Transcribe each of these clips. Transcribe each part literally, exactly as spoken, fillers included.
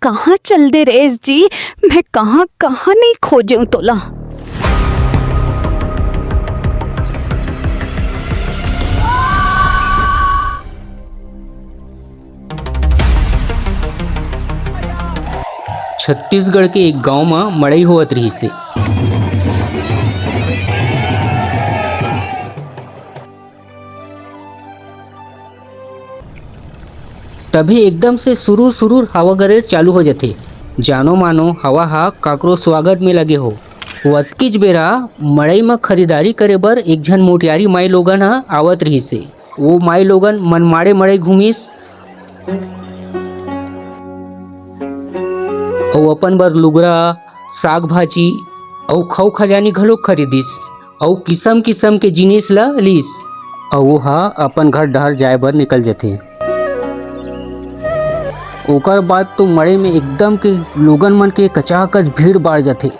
कहाँ चल दे रेस जी? मैं कहाँ कहाँ नहीं खोजेंव तोला। छत्तीसगढ़ के एक गांव म मड़ई होवत रिहिस हे। तभी एकदम से सुरूर सुरूर हवा गरेर चालू हो जथे। जानो मानो हवा हा काकरो स्वागत में लगे हो। वतकीच बेरा मड़ई म खरीदारी करे बर एक झन मोटियारी माई लोगन ह आवत रिहिस हे। वो माई लोगन मनमाड़े मड़ई घूमिस अउ अपन बर लुगरा, साग भाजी अउ खऊ खजानी घलो खरीदिस अउ किसम किसम के जिनिस ल लीस अउ वो ह अपन घर डहर जाए बर निकल जथे। ओकर बाद तो मड़ई में एकदम के लोगन मन के कचाकच भीड़ बाढ़ जथे।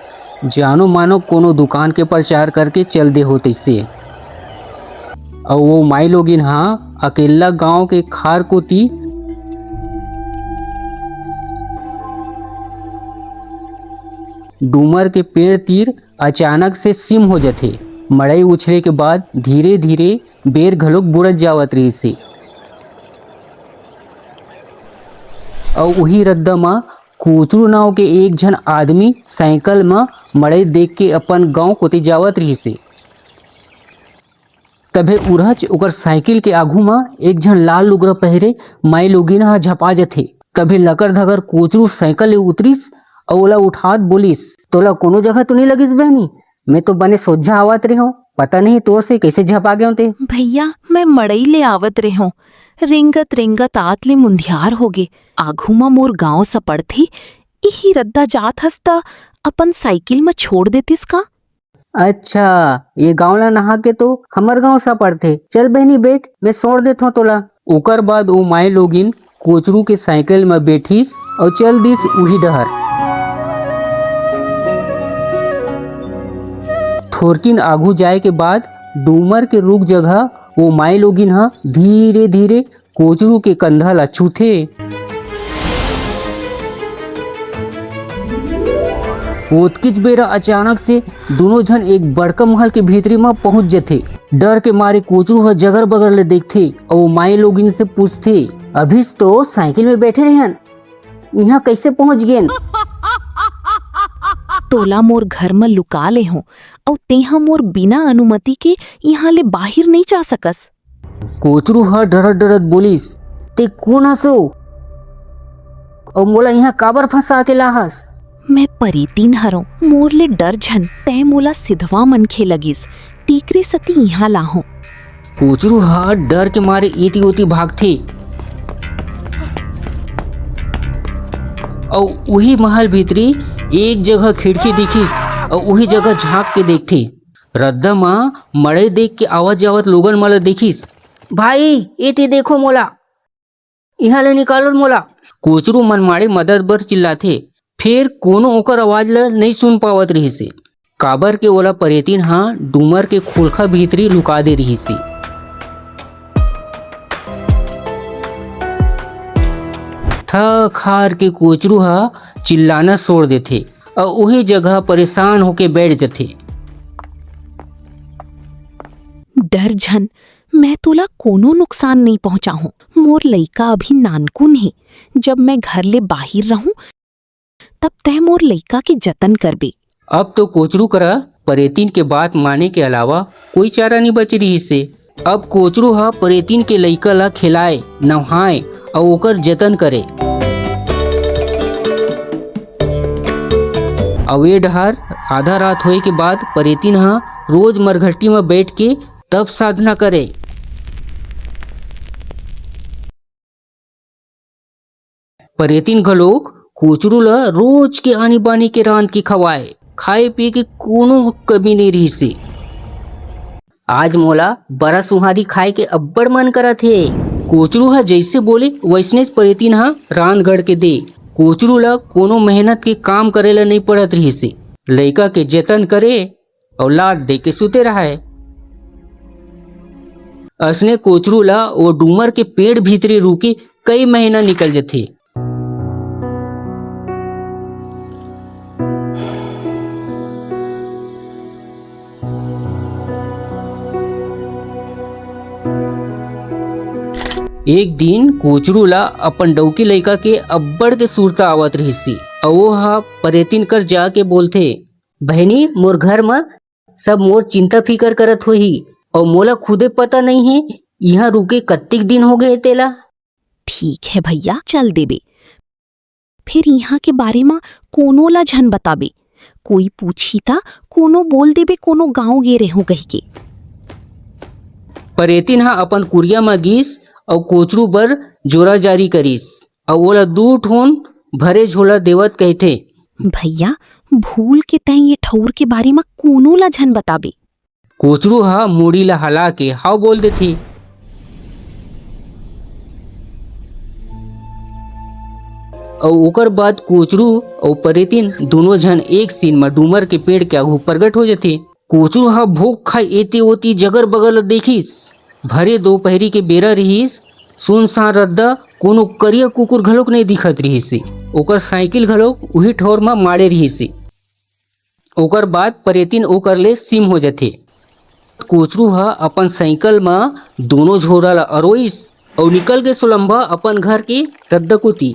जानो मानो कोनो दुकान के प्रचार करके चल दे हो तइसे। अउ वो माई लोगिन हा अकेल्ला गांव के खार कोती डूमर के पेड़ तीर अचानक से सिम हो जथे। मड़ई उछरे के बाद धीरे धीरे बेर घलोक बुड़त जावत रहिस हे। अउ उही रद्दा म कोचरू नाव के एक झन आदमी साइकिल म मड़ई देख के अपन गांव कोती जावत रहिस हे। तभे उरहच ओकर साइकिल के आघू म एक झन लाल लुगरा पहिरे माई लोगिन ह झपा जथे। तभे लकर धकर कोचरू साइकिल ले उतरिस अउ ओला उठात बोलिस, "तोला कोनो जगह तो नइ लगिस बहनी? मैं तो बने सोझा आवत रेहों, पता नहीं तोर से कइसे झपा गेंव ते।" भैया, मैं मड़ई ले आवत रेहों, रेंगत रेंगत आत ले मुंधियार होगे। आघू म मोर गांव सपड़थे, इही रद्दा जात हस त अपन साइकिल म छोड़ देतिस का? अच्छा, ये गांव ला नहा के तो हमर गांव सपड़थे। चल बहनी बैठ, मैं छोड़ देथों तोला। ओकर बाद ओ माई लोगिन कोचरू के साइकिल म बैठिस अउ चल दिस उही डहर। थोरकिन आघू जाए के बाद डूमर के रूख जगह ओ माई लोगिन ह धीरे धीरे कोचरू के कंधा ला छूथे। ओतकेच बेरा अचानक से दूनों झन एक बड़का महल के भीतरी म पहुंच जथे। डर के मारे कोचरू ह जगर बगर ले देखथे अउ माई लोगिन से पूछथे, "अभिस तो साइकिल में बैठे रहेन, इहां कइसे पहुंच गेन?" "तोला मोर घर म लुका ले हों, अउ तेहा मोर बिना अनुमति के इहां ले बाहिर नइ जा सकस।" कोचरू ह डरत डरत बोलिस, "ते कोन हस ओ? अउ मोला इहां काबर फंसा के लाहस?" "मैं परेतिन हरों, मोर ले डर झन, तैं मोला सिधवा मनखे लगिस, तीकरे सती इहां लाहों।" कोचरू ह डर के मारे एती ओती भागथे अउ उही महल भीतरी एक जगह खिड़की दिखिस अउ उही जगह झांक के देखथे। रद्दा म मड़ई देख के आवत जावत लोगन मन ल देखिस। "भाई, एती देखो मोला, इहां ले निकालो मोला।" कोचरू मनमाड़े मदद बर चिल्लाथे, फेर कोनो ओकर आवाज ल नइ सुन पावत रिहिसे, काबर के ओला परेतिन ह डूमर के खोलखा भीतरी लुका दे रिहिसे। थक हार के कोचरू ह चिल्लाना छोड़ देथे अउ उही जगह परेशान होके बैठ जथे। "डर झन, मैं तोला कोनो नुकसान नइ पहुंचाहूं। मोर लइका अभी नानकुन हे, जब मैं घर ले बाहिर रहूं, तब तैं मोर लइका के जतन करबे।" अब तो कोचरू करा परेतिन के बात माने के अलावा कोई चारा नइ बचे रिहिसे। अब कोचरू ह परेतिन के लइका ला खिलाए, नहाए अउ ओकर जतन करे। अउ ए डहर आधा रात होए के बाद परेतिन ह रोज मरघटी म बैठ के तप साधना करे। परेतिन घलोक कोचरू ल रोज के आनी बानी के रांध के खवाए, खाए पिए के कोनो कमी नइ रिहिसे। "आज मोला बरा सुहारी खाए के अब्बड़ मन करत हे।" कोचरू ह जइसे बोले, वइसनेच परेतिन ह रांध गढ़ के दे। कोचरू ल कोनो मेहनत के काम करे ल नइ पड़त रिहिसे। लइका के जतन करे अउ लात दे के सुते रहय। असने कोचरू ला ओ डूमर के पेड़ भीतरे रूके कई महीना निकल जथे। एक दिन कोचरू ला अपन डौकी लइका के अब्बड़ के सुरता आवत रिहिस हे, अउ वो ह परेतिन कर जाके बोलथे, "बहिनी, मोर घर म सब मोर चिंता फिकर करत होही, अउ मोला खुदे पता नइ हे, इहाँ रुके कत्तिक दिन हो गे हे तेला।" "ठीक हे भइया, चल देबे, फेर इहाँ के बारे म कोनो ला झन बताबे, कोई पूछही त कोनो बोल देबे कोनो गाँव गे रेहेंव कहिके।" परेतिन ह अपन कुरिया म गिस अउ कोचरू बर जोरा जारी करिस अउ ओला दू ठोन भरे झोला देवत कहिथे, "भइया, भूल के तैं ये ठउर के बारे म कोनो ला झन बताबे।" कोचरू ह मुड़ी ला हला के हाव बोल देथे। अउ ओकर बाद कोचरू अउ परेतिन दूनों झन एक सीन म डूमर के पेड़ के आघू प्रगट हो जथे। कोचरू ह भोक खाए एती ओती जगर बगर ल देखिस। भरे दोपहरी के बेरा रिहिस, सुनसान रद्दा, कोनो करिया कुकुर घलोक नइ दिखत रिहिस हे। ओकर साइकिल घलोक उही ठौर म माड़े रिहिस हे। ओकर बाद परेतिन ओकर ले सिम हो जथे। कोचरू ह अपन साइकिल म दोनों झोरा ल अरोइस अउ निकल गे सोलम्बा अपन घर के रद्दा कोती।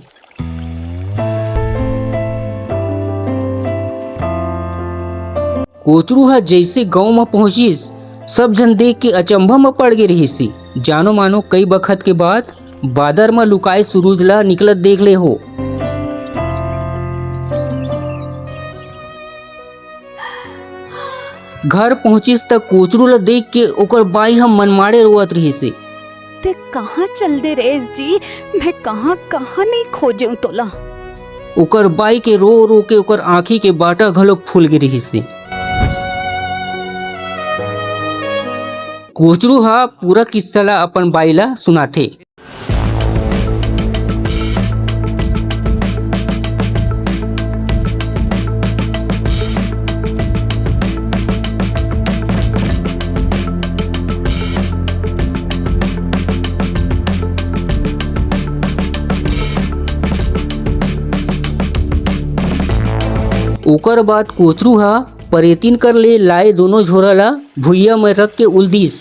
कोचरू ह जइसे गांव म पहुंचिस, सब झन देख के अचंभा म पड़ गे रिहिस हे। जानो मानो कई बखत के बाद बादर म लुकाए सुरूज ल निकलत देख ले हो। घर पहुंचिस त कोचरू ल देख के ओकर बाई ह मनमाड़े रोवत रिहिस हे। "ते कहाँ चल दे रेहेस जी? मैं कहाँ कहाँ नइ खोजेंव तोला।" ओकर बाई के रो रो के ओकर आँखी के बाटा घलोक फूल गे रिहिस हे। कोचरू ह पूरा किस्सा ल अपन बाई ल सुनाथे। ओकर बाद कोचरू ह परेतिन कर ले लाए दोनों झोरा ला भुइया में रख के उलदिस।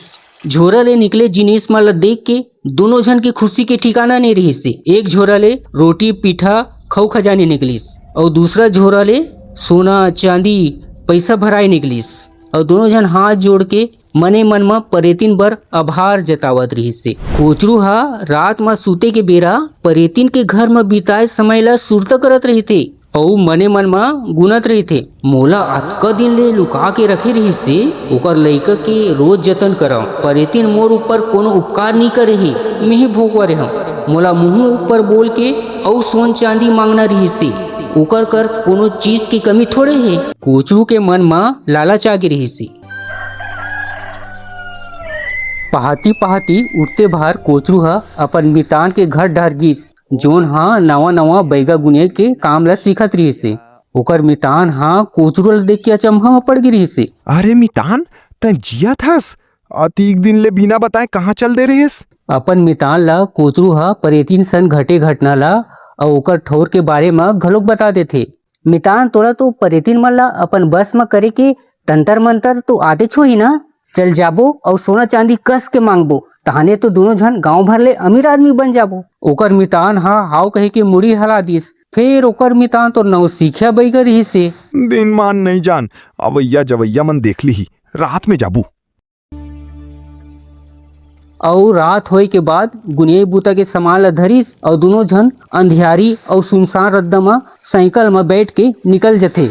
झोरा ले निकले जिनिस मन ला देख के दोनों झन के खुशी के ठिकाना नइ रिहिस हे। एक झोरा ले रोटी, पीठा, खऊ खजानी निकलिस अउ दूसरा झोरा ले सोना, चांदी, पइसा भराए निकलिस अउ दोनों झन हाथ जोड़ के मने मन म परेतिन बर आभार जतावत रिहिस हे। कोचरू ह रात म सूते के बेरा परेतिन के घर म बिताए समय ला सुरता करत रहिथे। अउ मने मन म गुनत रहिथे, "मोला अतका दिन ले लुका के रखे रिहिस हे, ओकर लइका के रोज जतन करंव। परेतिन मोर ऊपर कोनो उपकार नइ करे हे, मेंही भोगवा रेहेंव। मोला मुंह ऊपर बोल के अउ सोन चांदी मांगना रिहिस हे, ओकर कर कोनो चीज के कमी थोड़े हे।" कोचरू के मन म लालच आगे रिहिस हे। पहाती पहाती उठते भार कोचरू ह अपन मितान के घर डहर गिस। जोन ह नवा नवा बैगा गुनिया के काम ल सीखत रिहिस हे। ओकर मितान ह कोचरू ल देख के अचंभा म पड़ गे रिहिस हे। "अरे मितान, तैं जियत हस? अतीक दिन ले बिना बताए कहाँ चल दे रिहिस?" अपन मितान ल कोचरू ह परेतिन सन घटे घटना ल अउ ओकर ठौर के बारे म घलोक बता देथे। "मितान, तोला तो परेतिन मन ल अपन बस म करे के तंतर मंतर तो आतेच होही ना? चल जाबो अउ सोना चांदी कस के मांगबो, तहाने तो दोनों झन गांव भर ले अमीर आदमी बन जाबो।" ओकर मितान ह हाव कहे के मुड़ी हला दिस। फेर ओकर मितान तो नवसिखिया बैगा रिहिस हे। "दिन मान नइ जान, अवइया जवइया मन देख लिही, रात में जाबू।" अउ रात होए के बाद गुनियाई बूता के सामान ल धरिस अउ दूनों झन अंधियारी अउ सुनसान रद्दा म साइकिल म बैठ के निकल जथे।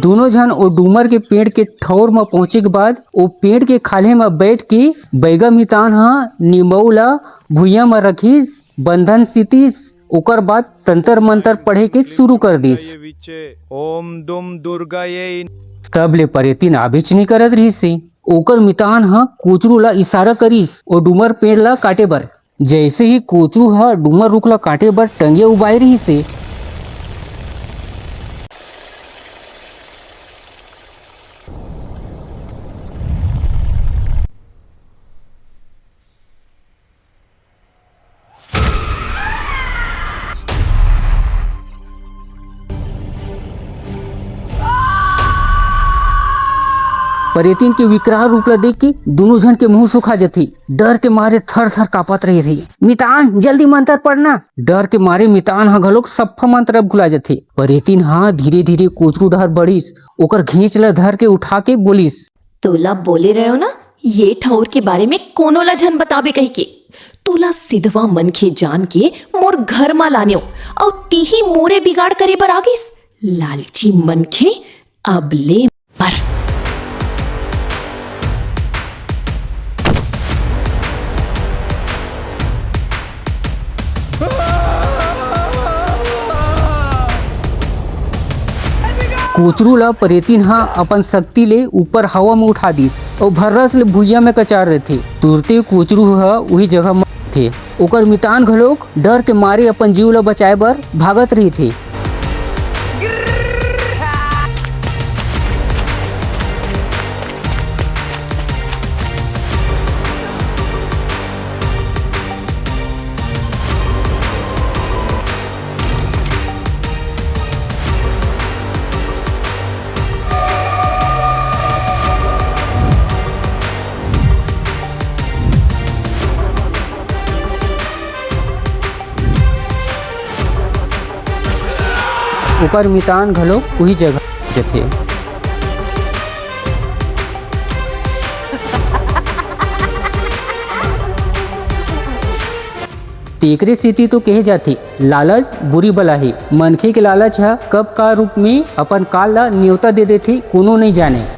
दूनों झन ओ डूमर के पेड़ के ठौर म पहुंचे के बाद ओ पेड़ के खाल्हे म बैठ के बैगा मितान ह निमऊ ल भुइयां म रखिस, बंधन सीतिस, ओकर बाद तंतर मंतर पढ़े के शुरू कर दिस। ओम दुम दुर्गायै। तब ले परेतिन आबेच नइ करत रिहिस हे। ओकर मितान ह कोचरू ला इशारा करिस, ओ डूमर पेड़ ला काटे बर। जैसे ही कोचरू ह डूमर रुख ला काटे बर टंगिया उबाए रिहिस हे, परेतिन के विकराल रूप ला देख के दुनों झन के मुंह सुखा जथे। डर के मारे थर थर कांपत रहिथे। "मितान, जल्दी मंत्र पढ़ना।" डर के मारे मितान ह घलोक सफ्फा मंत्र भुला जथे। परेतिन ह धीरे धीरे कोचरू डहर बढ़िस, ओकर घेंच ला धर के उठा के बोलिस, "तोला बोले रहे हो ना, ये ठौर के बारे में कोनो ला झन बताबे कहिके। तोला सिधवा मनखे जान के मोर घर मा लानेव, अउ तिही मोरे बिगाड़ करे बर आ गइस। लालची मनखे, अब ले मर।" कोचरू ला परेतिन ह अपन शक्ति ले ऊपर हवा में उठा दिस अउ भर्रस ले भुइयां में कचार देथे। तुरते कोचरू ह उही जगह मरथे। ओकर मितान घलोक डर के मारे अपन जीव ला बचाए बर भागत रहिथे। ओकर मितान घलोक उही जगह जथे। तेकरे सेती तो कहे जाथे, लालच बुरी बला हे। मनखे के लालच ह कब का रूप में अपन काल ला नेवता दे देथे, कोनो नइ जाने।